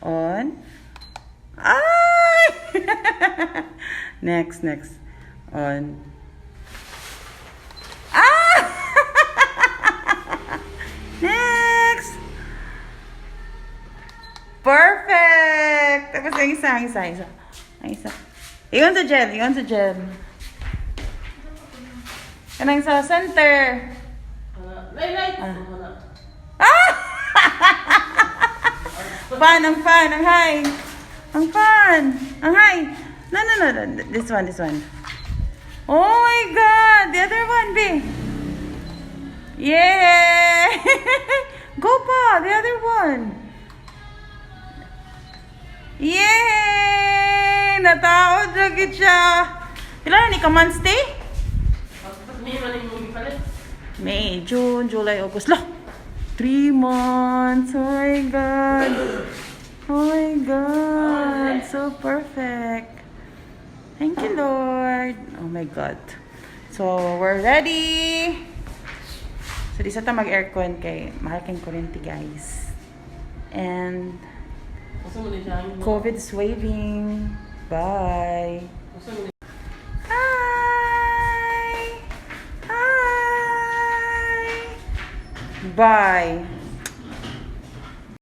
On. Ay! Next, next. On. Ah! Next! Perfect! Tapos ang isa, ang isa, ang isa. Ang isa. Ingon sa gel, ingon sa gel. Kanang sa center. Lay, lay. Ah. Ah! Fan, ang fan, ang high. Ang fan, ang high. No. This one, this one. Oh my God! The other one, B. Yeah! Go pa! The other one. Yay! Nataod lagi siya. Pila na ni ka months, te? May man yung movie palit. May, June, July, August. Lah! 3 months. Oh my God. Oh my God. So perfect. Thank you, Lord. Oh my God. So, we're ready. So, di sa ta mag-aircon kay mahal kang kuryente, guys. And Gusto mo din siya. COVID's waving. Bye. Gusto mo din. Hi! Hi! Bye.